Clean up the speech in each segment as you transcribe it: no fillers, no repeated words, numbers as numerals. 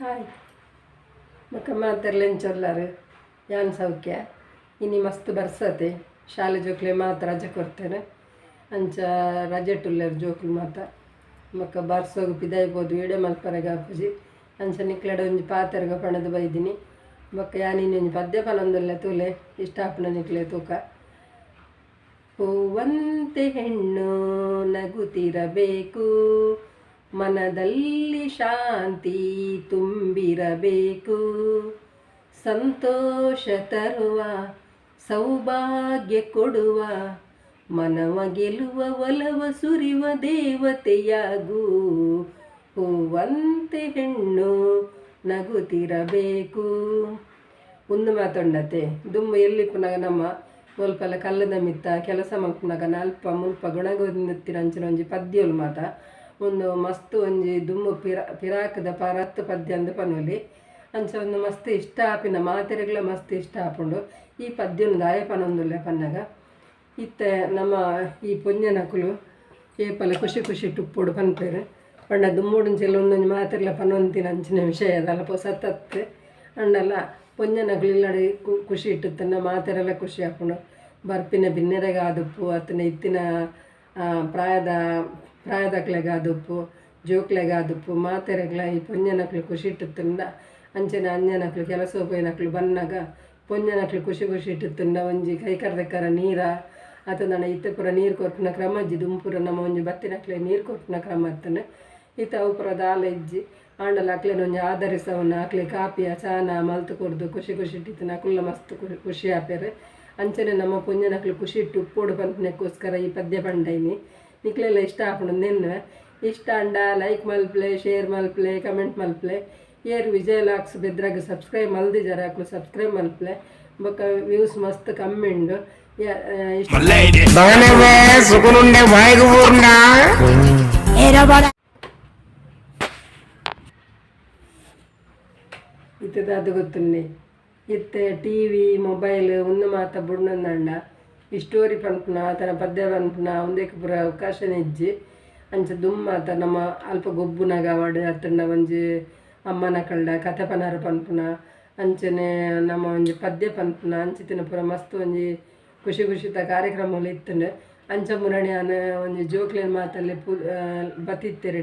Hi ಮಕ್ಕ ಮಾತೆರ್ಲೆಂಚೊಲ್ಲಾರು ಯಾನ್ ಸೌಖ್ಯ ಇನಿ ಮಸ್ತ್ ಬರ್ಸತೆ ಶಾಲೆ ಜೋಕ್ಲೆ ಮಾತ್ರ ರಜೆ ಕೊರ್ತೇನೆ ಅಂಚ ರಜೆ ಟುಲ್ಲೆರ್ ಜೋಕ್ಲು ಮಾತ ಮಕ್ಕ ಬರ್ಸೋಗು ಪಿದಾಯ್ಬೋದು ವೀಡಿಯೋ ಮಲ್ಪರೆಗ ಆಪುಜಿ ಅಂಚ ನಿಕ್ಲೆಡ ಒಂಜಿ ಪಾತೆರ್ಗ ಪಣದು ಬೈದಿನಿ ಬೊಕ್ಕ ಯಾನ್ ಇನಿ ಒಂಜಿ ಪದ್ಯ ಪನೊಂದುಲ್ಲೆ ತೂಲೆ ಇಷ್ಟ ಆಪುನ ನಿಕ್ಲೆ ತೂಕ ಹೂವಂತೆ ಹೆಣ್ಣು ನಗುತ್ತಿರಬೇಕು ಮನದಲ್ಲಿ ಶಾಂತಿ ತುಂಬಿರಬೇಕು ಸಂತೋಷ ತರುವ ಸೌಭಾಗ್ಯ ಕೊಡುವ ಮನವ ಗೆಲ್ಲುವ ಒಲವ ಸುರಿವ ದೇವತೆಯಾಗು ಹೂವಂತೆ ಹೆಣ್ಣು ನಗುತ್ತಿರಬೇಕು. ಒಂದು ಮಾತೊಂಡತೆ ದುಮ್ಮು ಎಲ್ಲಿ ಪುನಗ ನಮ್ಮ ಮುಲ್ಪಲ ಕಲ್ಲದ ಮಿತ್ತ ಕೆಲಸ ಮಲ್ಪುನಗ ನಲ್ಪ ಮುಲ್ಪ ಗುಣಗೊಂದಿತ್ತಿನ ಅಂಚಿನ ಒಂಜಿ ಪದ್ಯೊಲು ಮಾತ ಒಂದು ಮಸ್ತ್ ಒಂಜಿ ದುಮ್ಮು ಪಿರಾಕದ ಪರತ್ತು ಪದ್ಯ ಅಂದ್ ಪನೊಲಿ ಅಂಚ ಒಂದು ಮಸ್ತ್ ಇಷ್ಟ ಆಪಿನ ಮಾತೆರೆಗ್ಲ ಮಸ್ತ್ ಇಷ್ಟ ಆಪುಂಡು ಈ ಪದ್ಯೊನು ದಾಯೆ ಪನೊಂದುಲ್ಲೆ ಪನ್ನಗ ಇತ್ತೆ ನಮ್ಮ ಈ ಪೊಂಜನಕುಲು ಏಪಲ ಖುಷಿ ಖುಷಿ ಟುಪ್ಪುಡು ಪನ್ಪೆರ್ ಪಂಡ ದುಮ್ಮುಡುಂಚೆಲ್ಲ ಒಂದೊಂಜಿ ಮಾತೆರ್ಲ ಪನೊಂತಿನ ಅಂಚಿನ ವಿಷಯ ಅದಲ್ಲ ಪೊಸತತ್ತ್ ಅಂಡಲ ಪೊಂಜನಕುಲು ಇಲ್ಲಡೆ ಖುಷಿ ಇಟ್ಟುತ್ತನ್ನ ಮಾತೆರೆಲ್ಲ ಖುಷಿ ಆಪುಂಡು ಬರ್ಪಿನ ಬಿನ್ನೆರೆಗ್ ಆದುಪ್ಪು ಅತ್ತನ ಇತ್ತಿನ ಪ್ರಾಯದಕ್ಲೆಗ್ ಆದುಪ್ಪು ಜೋಕ್ಲೆಗ್ ಆದುಪ್ಪು ಮಾತೆರೆಗ್ಲ ಈ ಪೊಂಜನಕುಲು ಖುಷಿ ಇಟ್ಟುತ್ತಂಡ ಅಂಚನೆ ಅಂಜನಕುಲು ಕೆಲಸ ಪೋಯಿನಕುಲು ಬನ್ನಗ ಪೊಂಜನಕುಲು ಖುಷಿ ಖುಷಿ ಇಟ್ಟುತ್ತಂಡ ಒಂಜಿ ಕೈಕರ್ದಕ್ಕರ ನೀರ ಅತ್ತಂದಣ ಇತ್ತೆ ಪೂರ ನೀರು ಕೊರ್ಪಿನ ಕ್ರಮ ಇಜ್ಜಿ ದುಂಪುರ ನಮ್ಮ ಒಂಜಿ ಬತ್ತಿನಕ್ಲೆ ನೀರು ಕೊರ್ಪಿನ ಕ್ರಮ ಇತ್ತಂಡೆ ಇತ್ತೆ ಅವು ಪೂರ ದಾಲ ಇಜ್ಜಿ ಆಂಡಲ ಅಕ್ಲೆನ ಒಂಜಿ ಆಧರಿಸವನ್ನ ಅಕ್ಲೆ ಕಾಪಿಯ ಚಾನ ಮಲ್ತ್ ಕೊರ್ದು ಖುಷಿ ಖುಷಿ ಇಟ್ಟಿತ್ತಿನ ಅಕುಲ್ಲ ಮಸ್ತ್ ಖುಷಿ ಆಪೆರ್ ಅಂಚನೆ ನಮ್ಮ ಪೊಂಜನಕುಲು ಖುಷಿ ಇಟ್ಟು ಉಪ್ಪೋಡು ಪನ್ಪಿನಕ್ಕೋಸ್ಕರ ಈ ಪದ್ಯ ಪಂಡೈನಿ ನಿಕ್ಲೆಲ್ಲ ಇಷ್ಟ ಆಪುಂಡು ನೆನ್ನೆ ಇಷ್ಟ ಅಂಡ ಲೈಕ್ ಮಲ್ಪಲೆ ಶೇರ್ ಮಲ್ಪಲೆ ಕಮೆಂಟ್ ಮಲ್ಪಲೆ ಏರ್ ವಿಜಯ ಲಾಕ್ಸ್ ಬೆದ್ರಾಗ ಸಬ್ಸ್ಕ್ರೈಬ್ ಮಲ್ದಿಜಾರ ಅಕ್ಲು ಸಬ್ಸ್ಕ್ರೈಬ್ ಮಲ್ಪಲೆ ಬೊಕ್ಕ ವ್ಯೂಸ್ ಮಸ್ತ್ ಕಮ್ಮಿ ಉಂಡು. ಇತ್ತದ ಅದು ಗೊತ್ತುನ್ನಿ ಇತ್ತೆ ಟಿ ವಿ ಮೊಬೈಲ್ ಉಂದು ಮಾತ ಬುಡ್ನೊಂದಂಡ ಈ ಸ್ಟೋರಿ ಪನ್ಪುನ ಆತನ ಪದ್ಯ ಪನ್ಪುನ ಉಂದೆಕ್ ಪೂರ ಅವಕಾಶನೇ ಇಜ್ಜಿ ಅಂಚ ದುಮ್ಮಾತ ನಮ್ಮ ಅಲ್ಪ ಗೊಬ್ಬುನಗ ಆವಡ್ ಅತ್ತಂಡ ಒಂಜಿ ಅಮ್ಮನ ಕಳ್ಳ ಕತೆ ಪನರ ಪನ್ಪುನ ಅಂಚನೆ ನಮ್ಮ ಒಂಜಿ ಪದ್ಯ ಪನ್ಪುನ ಅಂಚಿತ್ತಿನ ಪೂರ ಮಸ್ತ್ ಒಂಜಿ ಖುಷಿ ಖುಷಿತ ಕಾರ್ಯಕ್ರಮಲು ಇತ್ತುಂಡು. ಅಂಚ ಮುರಣಿ ಆನ್ ಒಂಜಿ ಜೋಕ್ಲೆನ ಮಾತಲ್ಲಿ ಬತ್ತಿತ್ತೆರ್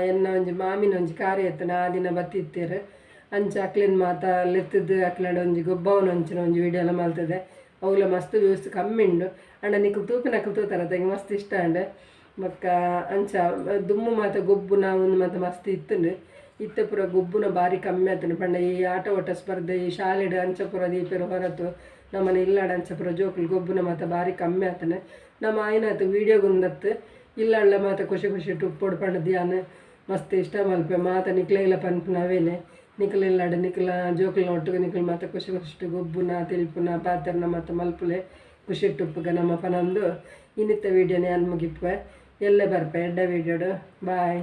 ಎನ್ನ ಒಂಜಿ ಮಾಮಿನ ಒಂಜಿ ಕಾರ್ಯ ಇತ್ತುಂಡು ಆ ದಿನ ಬತ್ತಿತ್ತೆರ್ ಅಂಚ ಅಕ್ಲೆನ ಮಾತ ಲೆತ್ತುದು ಅಕ್ಲೆಡ ಒಂಜಿ ಗೊಬ್ಬವನ ಅಂಚಿನ ಒಂಜಿ ವೀಡಿಯೋಲ ಮಲ್ತದೆ ಅವುಲ ಮಸ್ತ್ ವ್ಯೂಸ್ ಕಮ್ಮಿ ಉಂಡು ಅಂಡ ನಿಕ್ಲು ತೂಪಿನಕ್ಲು ತೂತಾರ ತಂಗೆ ಮಸ್ತ್ ಇಷ್ಟ ಅಂಡ್ ಬೊಕ್ಕ ಅಂಚ ದುಮ್ಮು ಮಾತ ಗೊಬ್ಬುನ ಉಂದು ಮಾತ ಮಸ್ತ್ ಇತ್ತುಂಡು. ಇತ್ತೆ ಪೂರ ಗೊಬ್ಬುನ ಬಾರಿ ಕಮ್ಮಿ ಆತುಂಡು ಪಂಡ ಈ ಆಟ ಓಟ ಸ್ಪರ್ಧೆ ಈ ಶಾಲೆಡ್ ಅಂಚ ಪೂರ ದೀಪೆರ್ ಹೊರತು ನಮ್ಮನೆ ಇಲ್ಲಡ ಅಂಚ ಪೂರ ಜೋಕುಲು ಗೊಬ್ಬುನ ಮಾತ ಬಾರಿ ಕಮ್ಮಿ ಆತುಂಡು. ನಮ್ಮ ಆಯ್ನಾತ್ ವೀಡಿಯೋ ಗುಂದತ್ತು ಇಲ್ಲಳ್ಳ ಮಾತ ಖುಷಿ ಖುಷಿ ಉಪ್ಪೊಡು ಪಂಡ ಯಾನ್ ಮಸ್ತ್ ಇಷ್ಟ ಮಲ್ಪೆ ಮಾತ ನಿಕ್ಲೆಗ್ಲ ಪನ್ಪುನ ಅವೇನೆ ನಿಕ್ಲು ಇಲ್ಲಡ್ ನಿಕ್ಲ ಜೋಕುಲ್ನ ಒಟ್ಟುಗು ನಿಕ್ಲು ಮಾತ ಖುಷಿ ಖುಷಿ ಗೊಬ್ಬುನ ತೆಲ್ಪುನ ಪಾತೆರ್ನ ಮಾತ ಮಲ್ಪುಲೆ ಖುಷಿ ಉಪ್ಪುಗ ನಮ್ಮ ಪನೊಂದು ಇನ್ನಿತ್ತ ವೀಡಿಯೋನ ಯಾನ್ ಮುಗಿಪುವೆ ಎಲ್ಲೆ ಬರ್ಪೆ ಎಡ್ಡೆ ವೀಡಿಯೋಡು ಬಾಯ್.